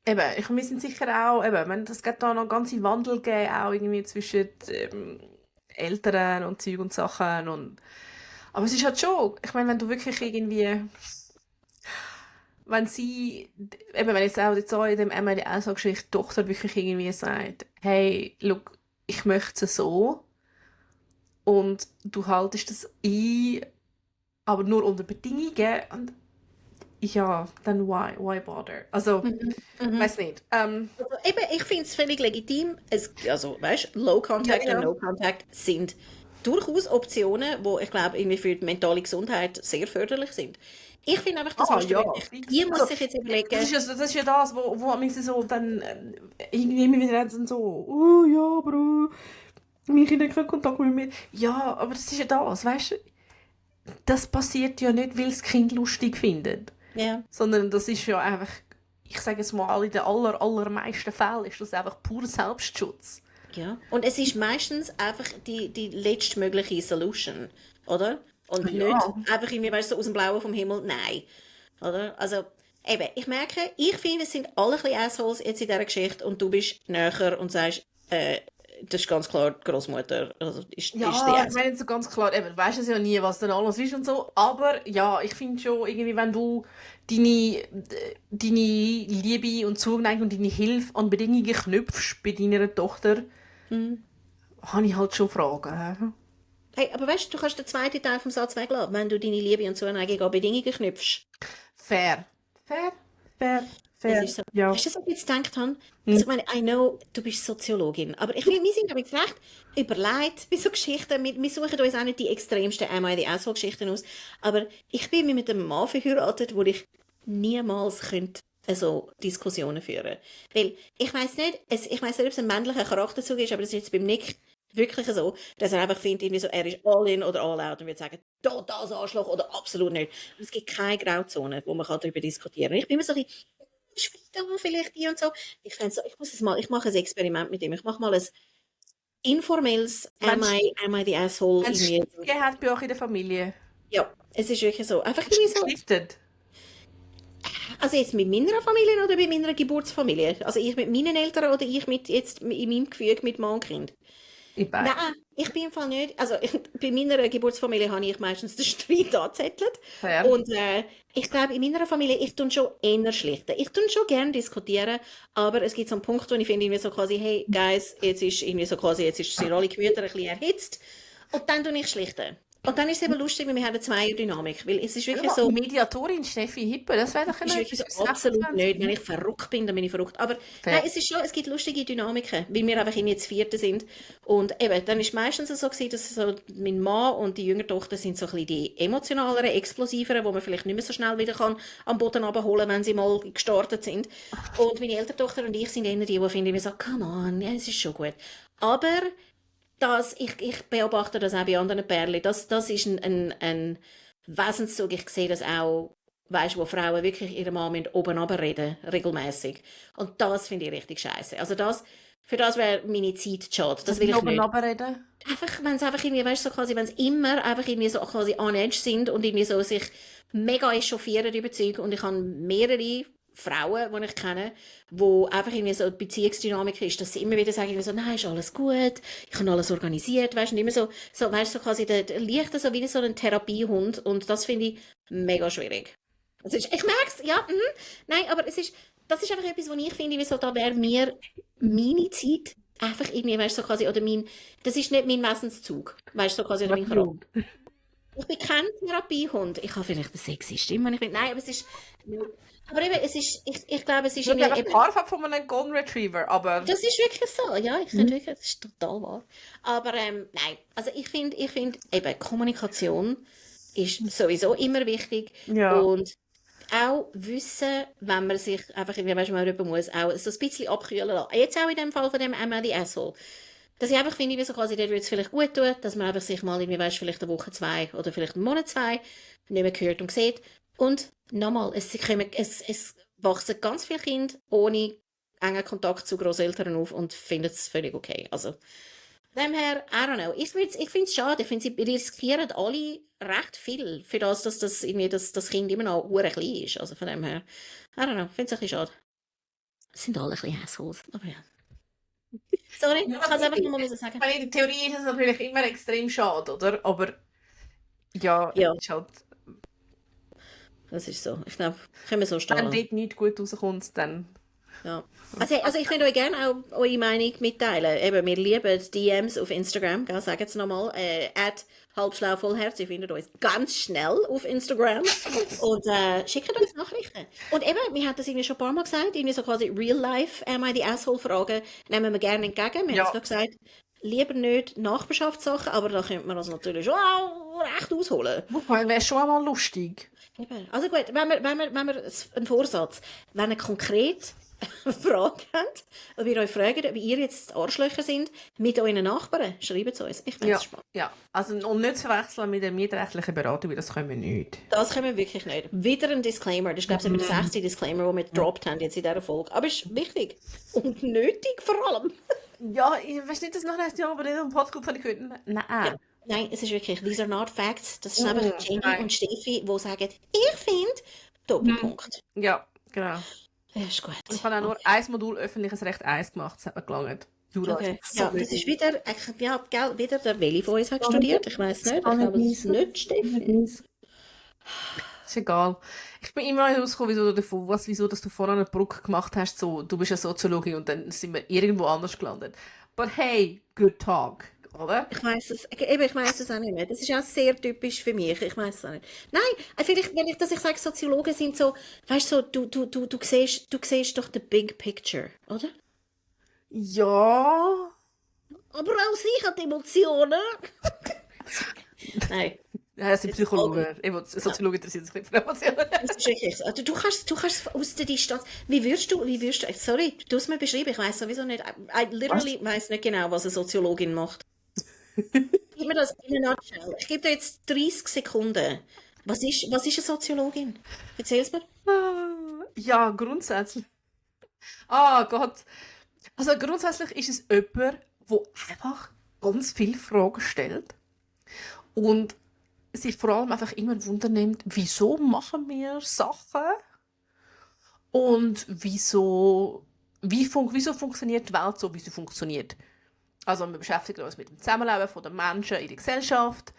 einfach, wir sind sicher auch, es gibt da noch ganze Wandel gegeben, auch irgendwie zwischen Eltern und Zeug und Sachen aber es ist halt schon, ich meine, wenn du wirklich irgendwie, wenn sie, wenn jetzt auch jetzt so in dem MLA-Geschichte die Tochter wirklich irgendwie sagt, hey, look, ich möchte es so und du haltest das ein, aber nur unter Bedingungen und ja, dann why bother? Also, weiß nicht. Also eben, ich finde es völlig legitim. Also, weißt du, Low Contact Ja, ja. und No Contact sind durchaus Optionen, die ich glaube, irgendwie für die mentale Gesundheit sehr förderlich sind. Ich finde einfach, das musst du ja. wirklich, die muss sich jetzt überlegen. Das ist ja das, wo man so dann irgendwie immer wieder dann so, oh ja, aber meine Kinder haben keinen Kontakt mit mir. Ja, aber das ist ja das, weißt du? Das passiert ja nicht, weil das Kind lustig findet. Ja. Sondern das ist ja einfach, ich sage es mal, in den allermeisten Fällen ist das einfach purer Selbstschutz. Ja. Und es ist meistens einfach die letztmögliche Solution, oder? Und Ja. nicht einfach irgendwie, weißt du, so aus dem Blauen vom Himmel, nein. Oder? Also, eben, ich merke, ich finde, es sind alle ein bisschen Assholes jetzt in dieser Geschichte und du bist näher und sagst, das ist ganz klar die Großmutter. Also, ist die Ja, ich meine jetzt so ganz klar, du weißt es ja nie, was dann alles ist und so, aber ja, ich finde schon, irgendwie, wenn du deine Liebe und Zuneigung und deine Hilfe an Bedingungen knüpfst bei deiner Tochter, habe ich halt schon Fragen. Hey, aber weißt du, du kannst den zweiten Teil vom Satz weglassen, wenn du deine Liebe und Zuneigung an Bedingungen knüpfst. Fair. Das ist so. Ja. Weißt du, was ich jetzt gedacht habe? Also, ich meine, I know, du bist Soziologin, aber ich finde, wir sind damit recht überlegt bei so Geschichten. Wir suchen uns auch nicht die extremsten Am I the Asshole-Geschichten aus, aber ich bin mit einem Mann verheiratet, wo ich niemals könnte so Diskussionen führen. Weil ich weiss nicht, ob es ein männlicher Charakterzug ist, aber das ist jetzt beim Nick wirklich so, dass er einfach findet, irgendwie so, er ist all in oder all out und würde sagen, totales Arschloch oder absolut nicht. Und es gibt keine Grauzone, wo man darüber diskutieren kann. Ich bin immer so ein bisschen, vielleicht die und so. Ich fände so, ich mache ein Experiment mit ihm. Ich mache mal ein informelles Am I the Asshole? Wenn es irgendwie. gegeben hat bei euch in der Familie. Ja, es ist wirklich so. Einfach irgendwie so. Geschliftet. Also jetzt mit meiner Familie oder bei meiner Geburtsfamilie? Also ich mit meinen Eltern oder ich mit jetzt in meinem Gefüge mit Mann und Kind? Ich Nein, beide. ich bin im Fall nicht. Also bei meiner Geburtsfamilie habe ich meistens den Streit angezettelt. Fair. Und ich glaube, in meiner Familie, ich tue schon eher schlichten. Ich tue schon gerne diskutieren, aber es gibt so einen Punkt, wo ich finde, irgendwie so quasi, hey, Guys, jetzt ist irgendwie so quasi, jetzt sind alle Gemüter ein bisschen erhitzt. Und dann tue ich schlichten. Und dann ist es eben lustig, weil wir haben eine Zweierdynamik. Weil es ist wirklich so, Mediatorin Steffi Hippe, das wäre doch ist eine wirklich so bis absolut 26. nicht. Wenn ich verrückt bin, dann bin ich verrückt. Aber Fair. nein, es ist schon, es gibt lustige Dynamiken, weil wir einfach in jetzt Vierte sind. Und eben, dann ist meistens so gewesen, dass so mein Mann und die jüngere Tochter sind so ein bisschen die emotionaleren, explosiveren, wo man vielleicht nicht mehr so schnell wieder kann am Boden abholen, wenn sie mal gestartet sind. Und meine ältere Tochter und ich sind eher die finden, so, come on, ja, es ist schon gut. Aber ich beobachte das auch bei anderen Pärchen, das ist ein Wesenszug. Ich sehe das auch, weißt, wo Frauen wirklich ihren Mann müssen oben runterreden, regelmäßig. Und das finde ich richtig scheiße. Also für das wäre meine Zeit zu schade. Das will ich oben nicht. runterreden. Einfach, wenn es einfach irgendwie, weißt du, so quasi, wenn es immer einfach irgendwie so quasi on edge sind und irgendwie so sich mega echauffieren über Zeug. Und ich habe mehrere Frauen, die ich kenne, wo einfach irgendwie so die Beziehungsdynamik ist, dass sie immer wieder sagen, irgendwie so, nein, ist alles gut, ich habe alles organisiert, weißt du, und immer so weißt du, so quasi, der liegt so wie so ein Therapiehund und das finde ich mega schwierig. Ich merke es, ja, nein, aber das ist einfach etwas, wo ich finde, wieso da wäre mir meine Zeit einfach irgendwie, weißt du, so quasi, oder das ist nicht mein Wesenszug, weißt du, so quasi, oder mein Charakter. Ich bin kein Therapiehund. Ich habe vielleicht eine sexy Stimme, wenn ich will. Nein, aber es ist. Aber eben, ich glaube, es ist Ich bin irgendwie einfach Haarfarbe von einem Golden Retriever, aber das ist wirklich so, ja, ich finde wirklich, das ist total wahr. Aber nein, also ich finde eben, Kommunikation ist sowieso immer wichtig ja. und auch wissen, wenn man sich einfach, irgendwie, weißt du, man jemanden muss, auch so ein bisschen abkühlen lassen. Jetzt auch in dem Fall von dem Emma die Asshole. Dass ich einfach finde, wie so quasi, dort würde es vielleicht gut tun, dass man einfach sich mal, irgendwie, weißt, vielleicht eine Woche, zwei oder vielleicht einen Monat, zwei nicht mehr hört und sieht. Und nochmal, es wachsen ganz viele Kinder ohne engen Kontakt zu Großeltern auf und finden es völlig okay. Also, von dem her, I don't know. Ich finde es schade. Ich finde, sie riskieren alle recht viel für das, dass das Kind immer noch hure klein ist. Also von dem her, I don't know. Ich finde es ein bisschen schade. Es sind alle ein bisschen Assholes, aber ja. Sorry, ich kann es einfach nur mal sagen. in der Theorie ist es natürlich immer extrem schade, oder? Aber ja, Ja. es ist halt, Das ist so. Ich glaube, können wir so stehen wenn lassen. dort nicht gut rauskommt, dann... Ja. Also ich würde euch gerne auch eure Meinung mitteilen. Eben, wir lieben die DMs auf Instagram, gell, sagen es nochmal, @halbschlauvollherz. Ihr findet uns ganz schnell auf Instagram und schickt uns Nachrichten. Und eben, wir haben das irgendwie schon ein paar Mal gesagt, irgendwie so quasi Real-Life Am I the Asshole-Fragen nehmen wir gerne entgegen. Wir haben es gerade gesagt, lieber nicht Nachbarschaftssachen, aber da könnte man das natürlich schon auch recht ausholen. Wäre schon einmal lustig. Eben. Also gut, wenn wir einen Vorsatz, wenn ihr konkret eine Frage habt, ob wir euch fragen, ob ihr jetzt Arschlöcher sind mit euren Nachbarn, schreibt es uns. Ich finde Ja, es spannend. ja. Also, und nicht zu verwechseln mit der mietrechtlichen Beratung, weil das können wir nicht. Das können wir wirklich nicht. Wieder ein Disclaimer. Das ist, glaube ich, der 60. Disclaimer, den wir gedroppt haben jetzt in dieser Folge. Aber es ist wichtig. Und nötig vor allem. Ja, ich weiß nicht, dass nach nächstes Jahr aber nicht am Podcast habe ich gehört. Nein. Ja. Nein, es ist wirklich, these are not facts. Das ist einfach Jenny nein. und Steffi, die sagen, ich finde, Doppelpunkt. Ja, genau. Ja, ist gut. Ich habe auch nur ein Modul öffentliches Recht 1 gemacht, das hat mir gelangt. Jura Okay. ist Ja, so das ist wieder, ja, gell, wieder der Welli von uns hat studiert. Ich weiß nicht. Ich glaube, es ist nicht Steffi. Ist egal. Ich bin immer nicht rausgekommen, wieso dass du vorher eine Brücke gemacht hast. So, du bist ja Soziologin und dann sind wir irgendwo anders gelandet. But hey, good talk, oder? Ich weiß es, eben, ich weiß es auch nicht mehr. Das ist auch sehr typisch für mich. Ich weiß es auch nicht. Nein, vielleicht, wenn ich sage, Soziologen sind so, weißt du, so, du siehst doch the big picture, oder? Ja. Aber auch sie hat Emotionen. Nein. Ja, das sind Psychologen. Soziologen interessieren sich nicht für Emotionen. Das ist wirklich so. Also, du kannst aus der Distanz. Wie würdest du, sorry, du es mir beschreiben, ich weiß sowieso nicht. I literally weiß nicht genau, was eine Soziologin macht. Gib mir das in a nutshell. Ich gebe dir jetzt 30 Sekunden. Was ist eine Soziologin? Erzähl's mir. Ja, grundsätzlich. Ah Gott. Also grundsätzlich ist es jemand, der einfach ganz viele Fragen stellt und sich vor allem einfach immer wundernimmt, wieso machen wir Sachen und wieso funktioniert die Welt so, wie sie funktioniert. Also wir beschäftigen uns mit dem Zusammenleben der Menschen in der Gesellschaft.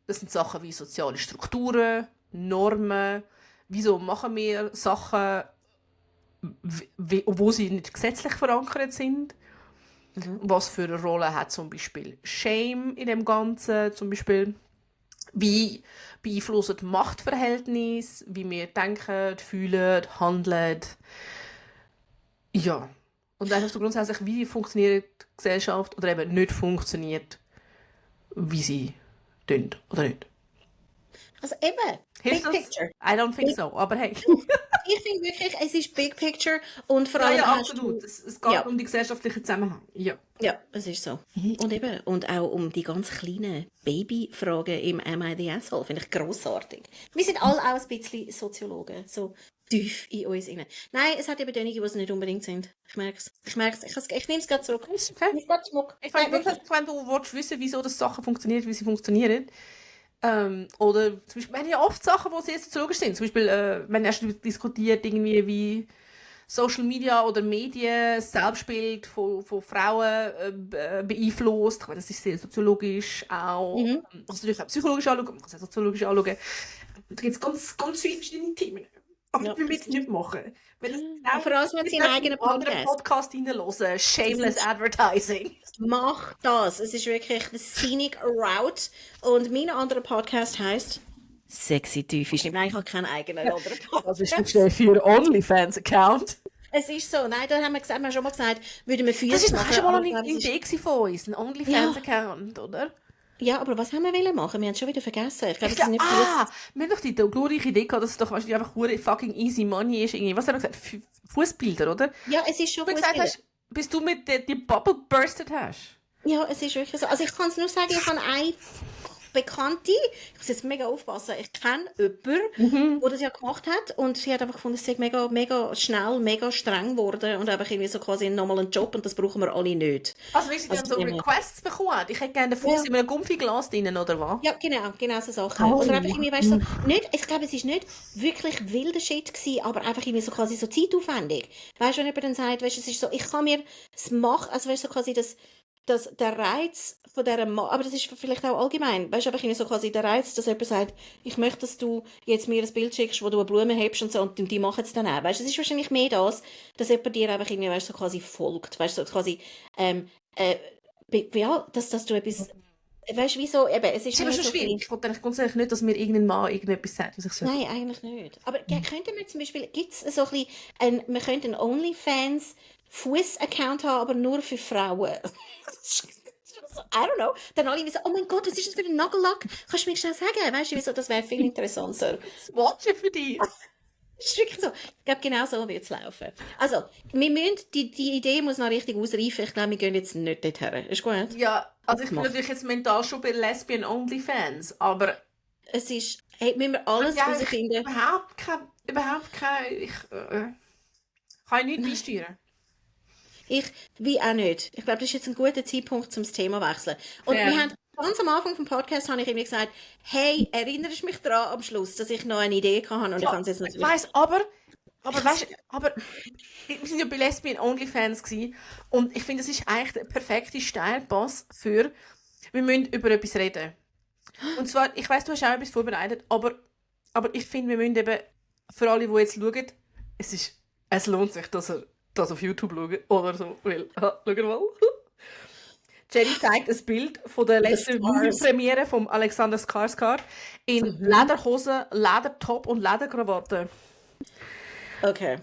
Das sind Sachen wie soziale Strukturen, Normen. Wieso machen wir Sachen, obwohl sie nicht gesetzlich verankert sind? Was für eine Rolle hat zum Beispiel Shame in dem Ganzen? Zum Beispiel, wie beeinflussen Machtverhältnisse, wie wir denken, fühlen, handeln. Ja. Und einfach so grundsätzlich, wie funktioniert die Gesellschaft oder eben nicht funktioniert, wie sie tun oder nicht. Also eben, Hilft Big das? Picture. I don't think so, aber hey. Ich finde wirklich, es ist Big Picture und vor Ja, allem ja, hast absolut. du... Es geht Ja. um die gesellschaftlichen Zusammenhänge. Ja. Ja, es ist so. Und eben, und auch um die ganz kleinen Babyfragen im Am I the Asshole, finde ich grossartig. Wir sind alle auch ein bisschen Soziologen, so tief in uns innen. Nein, es hat eben einige, die es nicht unbedingt sind. Ich merke es. Ich nehme es gerade zurück. Ist okay. Ich nehme es zurück. Ich finde wirklich, wenn du willst wissen, wieso das Sachen funktionieren, wie sie funktionieren, oder zum Beispiel, wir haben ja oft Sachen, die sehr soziologisch sind. Zum Beispiel, wenn erst diskutiert, irgendwie wie Social Media oder Medien das Selbstbild von Frauen beeinflusst. Ich meine, das ist sehr soziologisch auch. Man kann es natürlich auch psychologisch anschauen, man kann es auch soziologisch anschauen. Da gibt es ganz, ganz viele verschiedene Themen. Aber Ja. wir müssen es nicht machen. Wenn es Vor allem, wenn sie einen eigenen anderen Podcast. Podcast reinhören. Shameless Advertising. Mach das. Es ist wirklich the scenic route. Und mein anderer Podcast heisst Sexy Teufel. Nein, ich habe keinen eigenen anderen Podcast. Das ist nicht für Ihr OnlyFans-Account. Es ist so. Nein, da haben wir schon mal gesagt, würden wir Füße Das ist machen. schon mal aber eine ich glaube, es ist- Idee von uns, ein OnlyFans-Account, oder? Ja, aber was haben wir wollen machen? Wir haben es schon wieder vergessen. Ich glaube, es Ja, ist nicht wir haben doch die glorreiche Idee gehabt, dass es doch wahrscheinlich einfach fucking easy money ist. Irgendwie. Was haben wir gesagt? Fußbilder, oder? Ja, es ist schon Du gut. gesagt hast, bis du mit die Bubble bursted hast. Ja, es ist wirklich so. Also ich kann es nur sagen, ich habe eine Bekannte, ich muss jetzt mega aufpassen, ich kenne jemanden, der das ja gemacht hat und sie hat einfach gefunden, es sei mega, mega schnell, mega streng geworden und einfach irgendwie so quasi nochmal einen Job und das brauchen wir alle nicht. Also, wie sie dann Also, so ja. Requests bekommen. Ich hätte gerne den Fuß Ja. in einem Gumpfiglas drin, oder was? Ja, genau so Sachen. Oder einfach irgendwie, weißt du, so, nicht, ich glaube, es ist nicht wirklich wilder Shit gewesen, aber einfach irgendwie so quasi so zeitaufwendig. Weißt du, wenn jemand dann sagt, weißt du, es ist so, ich kann mir es machen, also weißt du, so quasi der Reiz von dieser aber das ist vielleicht auch allgemein, weißt du, einfach irgendwie so quasi der Reiz, dass jemand sagt, ich möchte, dass du jetzt mir ein Bild schickst, wo du eine Blume hebst und so, und die machen es dann auch, weißt du, es ist wahrscheinlich mehr das, dass jemand dir einfach irgendwie, weißt du, so quasi folgt, weißt du, so quasi, ja, dass du etwas, weißt du, wieso, eben, es ist Das ist aber schon so schwierig. Ich wollte eigentlich grundsätzlich nicht, dass mir irgendein Mann irgendetwas sagt, was ich soll. Nein, eigentlich nicht. Aber könnten wir zum Beispiel, gibt es so ein bisschen, wir könnten einen OnlyFans Fuß-Account haben, aber nur für Frauen. I don't know. Dann alle wie so, oh mein Gott, was ist das für ein Nagellack? Kannst du mir schnell sagen? Weißt du, wieso? Das wäre viel interessanter. Das Watchen für dich. Das ist wirklich so. Ich glaube, genau so wird es laufen. Also, wir müssen, die Idee muss noch richtig ausreifen. Ich glaube, wir gehen jetzt nicht dorthin. Ist gut? Ja, also ich bin Mach. natürlich jetzt mental schon bei Lesbian Onlyfans, aber Es ist, hey, müssen wir alles ja, ich herausfinden. überhaupt kein, ich kann nicht beisteuern. Wie auch nicht. Ich glaube, das ist jetzt ein guter Zeitpunkt, um das Thema zu wechseln. Und Ja. wir haben ganz am Anfang vom Podcast habe ich irgendwie gesagt, hey, erinnerst du mich daran am Schluss, dass ich noch eine Idee hatte und ich kann es jetzt Ich natürlich... weiss, aber weißt, aber wir sind ja bei Lesbian Onlyfans gewesen, und ich finde, das ist eigentlich der perfekte Steilpass für, wir müssen über etwas reden. Und zwar, ich weiss, du hast auch etwas vorbereitet, aber ich finde, wir müssen eben, für alle, die jetzt schauen, es lohnt sich, dass ihr das auf YouTube schaut oder so, weil, schau mal. Jenny zeigt ein Bild von der letzten Movie-Premiere von Alexander Skarsgård in Lederhosen, Ledertop und Lederkrawatte. Okay.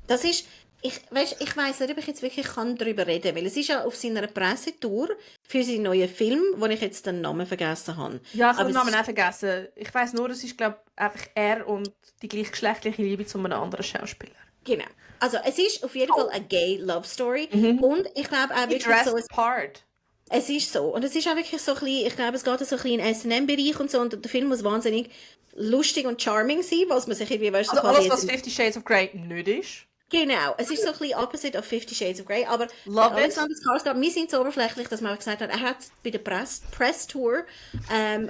Das ist... Ich weiss nicht, ob ich jetzt wirklich darüber reden kann, weil es ist ja auf seiner Pressetour für seinen neuen Film, wo ich jetzt den Namen vergessen habe. Ja, ich habe Aber den es Namen auch vergessen. Ich weiss nur, es ist, glaube ich, einfach er und die gleichgeschlechtliche Liebe zu einem anderen Schauspieler. Genau. Also, es ist auf jeden Fall eine gay Love Story. Und ich glaube auch He wirklich so... dressed part. Es ist so. Und es ist auch wirklich so ein bisschen, ich glaube, es geht so ein bisschen in den S&M-Bereich und so. Und der Film muss wahnsinnig lustig und charming sein, was man sich irgendwie, weißt du, Also quasi alles, was jetzt- 50 Shades of Grey nicht ist. Genau. Es ist so ein bisschen opposite of 50 Shades of Grey. Aber Love it. Alexander Skarsgård, wir sind so oberflächlich, dass man auch gesagt hat, er hat bei der Press-Tour,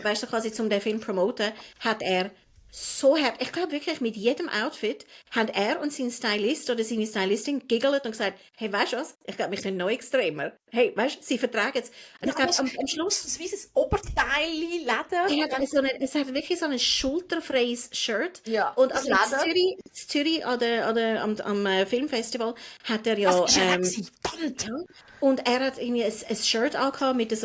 weißt du, quasi zum den Film promoten, hat er so hart. Ich glaube wirklich, mit jedem Outfit haben er und sein Stylist oder seine Stylistin giggelt und gesagt, hey, weißt du was? Ich glaube, wir sind noch extremer. Hey, weißt du, sie vertragen es. Und ich glaube, am Schluss... Das ist wie ein Oberteil, Leder. Es hat wirklich so ein schulterfreies Shirt. Ja, Und das also Leder. in Zürich am Filmfestival hat er Das ja... ist er gewesen, verdammt. ja. Und er hat irgendwie ein Shirt angehabt mit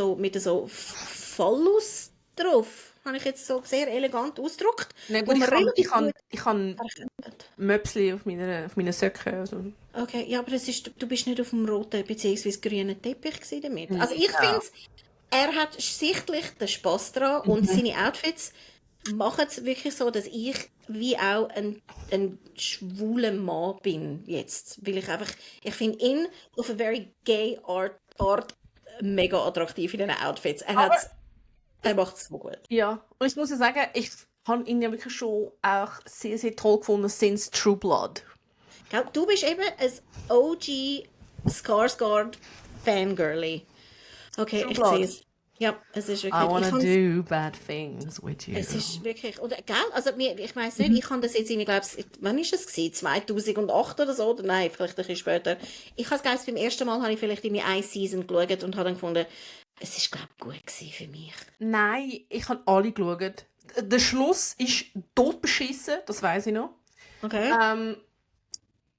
so Phallus drauf. Habe ich jetzt so sehr elegant ausgedrückt. Nein, Wo gut, man relativ ich gut kann erkennt. Möpsli auf meinen Söcken. Also. Okay, ja, aber du bist nicht auf dem roten bzw. grünen Teppich gewesen damit. Also ich finde, er hat sichtlich den Spass dran und seine Outfits machen es wirklich so, dass ich wie auch ein schwuler Mann bin jetzt. Weil ich finde ihn auf eine very gay Art mega attraktiv in den Outfits. Er macht es so gut. Ja, und ich muss ja sagen, ich habe ihn ja wirklich schon auch sehr, sehr toll gefunden since True Blood. Gell, du bist eben ein OG Skarsgård Fangirly. Okay, True ich Blood. sehe es. Ja, es ist wirklich... I wanna ich kann's- do bad things with you. Es ist wirklich, oder, gell, also ich weiß nicht, ich habe das jetzt ich glaube, wann ist es gewesen? 2008 oder so, oder nein, vielleicht ein bisschen später. Ich habe es beim ersten Mal habe ich vielleicht in eine Season geschaut und habe dann gefunden, es ist glaube ich gut gewesen für mich. Nein, ich habe alle geschaut. Der Schluss ist totbeschissen, das weiß ich noch. Okay.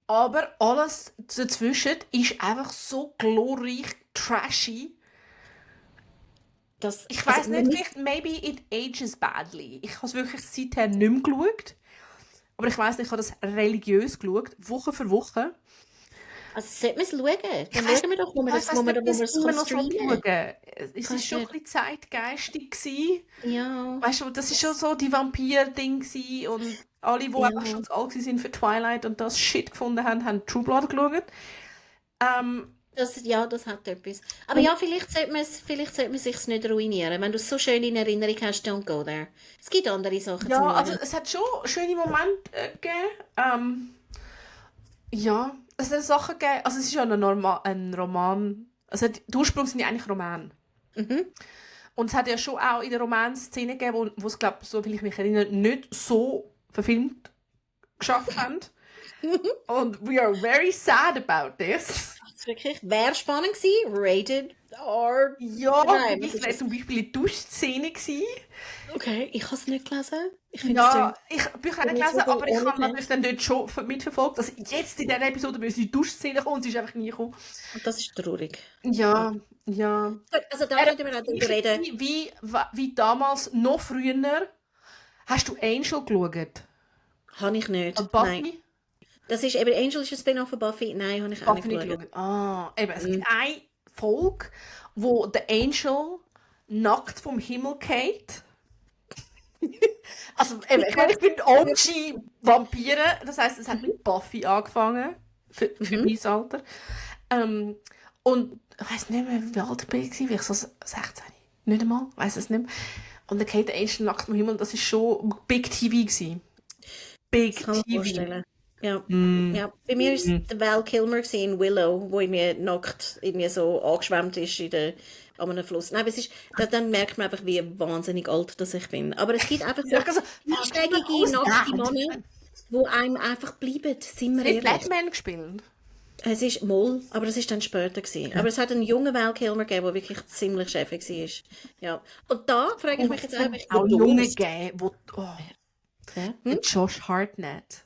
Aber alles dazwischen ist einfach so glorreich trashy. Ich weiß nicht, vielleicht, maybe it ages badly. Ich habe es wirklich seither nicht mehr geschaut. Aber ich weiss nicht, ich habe das religiös geschaut, Woche für Woche. Also sollten wir es schauen? Dann schauen wir doch, wo wir es immer noch streamen. schauen. Es war Kannst schon nicht. ein bisschen zeitgeistig gewesen. Ja. Weißt du, das war schon so die Vampir-Ding gewesen und alle, die Ja. einfach schon zu alt waren für Twilight und das Shit gefunden haben, haben True Blood geschaut. Das hat etwas. Aber ja, vielleicht sollte man es sich nicht ruinieren. Wenn du es so schön in Erinnerung hast, don't go there. Es gibt andere Sachen Ja, zum also Schauen. es hat schon schöne Momente gegeben. Ja, es hat Sachen gegeben. Also es ist ja ein Roman. Also die Ursprünge sind ja eigentlich Romane. Und es hat ja schon auch in der Romanszene gegeben, wo es, glaube ich, so viel ich mich erinnere, nicht so verfilmt geschafft haben. Und we are very sad about this. Das wäre spannend gewesen. Rated R. Ja, Nein, für mich was ist wäre das? zum Beispiel die Duschszene gewesen. Okay, ich habe es nicht gelesen. Ich finde Ja, ich habe Bücher nicht nicht gelesen, so aber ich ohne habe natürlich dann dort schon mitverfolgt, dass jetzt in dieser Episode müssen die Duschszene kommen und sie ist einfach nie gekommen. das ist traurig. Ja. Gut, also da könnten wir auch darüber reden. Wie damals, noch früher, hast du Angel geschaut? Habe ich nicht. Und Buffy? Nein. Das ist eben Angel ist ein Spin-off von Buffy. Nein, habe ich auch Buffy nicht nicht geschaut. geschaut. Ah, eben, es gibt eine Folge, wo der Angel nackt vom Himmel geht. Also eben, ich meine, ich bin OG Vampire, das heisst, es hat mit Buffy angefangen, für mein Alter. Und ich weiss nicht mehr, wie alt ich war, vielleicht so 16, nicht einmal, weiss es nicht mehr. Und dann geht der Angel nackt vom Himmel und das war schon Big TV gewesen. Big Kann man TV. vorstellen. Ja. Ja. Bei mir war es der Val Kilmer in Willow, wo irgendwie nackt irgendwie so angeschwemmt ist an einem Fluss. Nein, aber dann merkt man einfach, wie wahnsinnig alt das ich bin. Aber es gibt einfach so Also, einschlägige, nackte Männer, die einem einfach bleiben, sind wir Hat ehrlich. Batman gespielt? Es ist Moll, aber das ist dann später gewesen. Aber es hat einen jungen Val Kilmer gegeben, der wirklich ziemlich chefig war. Ja. Und da frage ich mich jetzt einfach, Auch Junge gegeben, wo... Oh, Ja? der Josh Hartnett.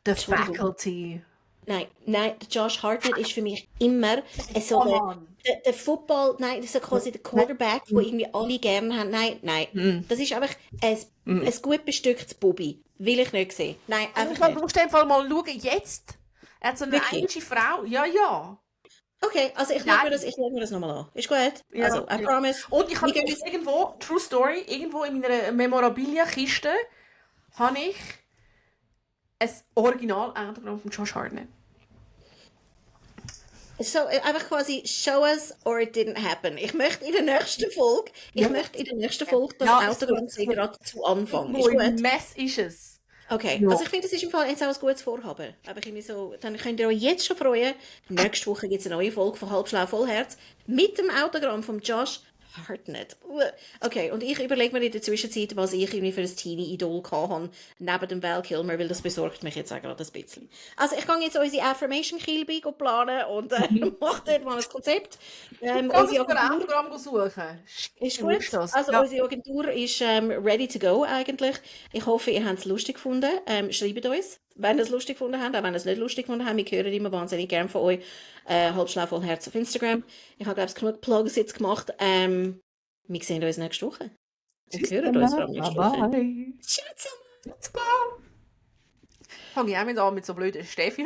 The Entschuldigung. Faculty. Nein, der Josh Hartnett ist für mich immer so der Football, nein, das ist so quasi der Quarterback, den irgendwie alle gerne haben. Nein, das ist einfach ein gut bestücktes Bubi. Will ich nicht sehen. Nein, einfach Du nicht. musst einfach mal schauen, jetzt. Er hat so eine Wirklich? englische Frau. Ja. Okay, also ich schaue mir das nochmal an. Ist gut? Ja, Also, I ja. promise. Und ich habe Wir gehen irgendwo, True Story, irgendwo in meiner Memorabilia-Kiste habe ich ein Original-Autogramm von Josh Hartnett. So, einfach quasi show us or it didn't happen. Ich möchte in der nächsten Folge, das Ja, Autogramm sehen, gerade zu Anfang. Ist Wo im gut? Mess ist es. Okay, Ja. also ich finde, das ist im Fall jetzt auch ein gutes Vorhaben. Aber ich irgendwie so, dann könnt ihr euch jetzt schon freuen. Nächste Woche gibt es eine neue Folge von Halbschlau Vollherz mit dem Autogramm von Josh Hartnett. Okay, und ich überlege mir in der Zwischenzeit, was ich irgendwie für ein Teenie-Idol hatte, neben dem Val Kilmer, weil das besorgt mich jetzt auch gerade ein bisschen. Also ich gehe jetzt unsere Affirmation-Kilby planen und mache dort mal ein Konzept. Du kannst Unsere ein Agentur Programm suchen. ist Du musst gut. das. Also Ja. unsere Agentur ist ready to go eigentlich. Ich hoffe, ihr habt es lustig gefunden. Schreibt uns, wenn ihr es lustig gefunden habt, auch wenn ihr es nicht lustig gefunden habt. Wir hören immer wahnsinnig gerne von euch. Halbschlau voll Herz auf Instagram. Ich habe, glaube ich, genug Plugs jetzt gemacht. Wir sehen uns nächste Woche. Und Tschüss, hören uns vor allem bye nächste Woche. bye. Ciao zusammen. Let's go. Fange ich auch mit an mit so blöden Steffi.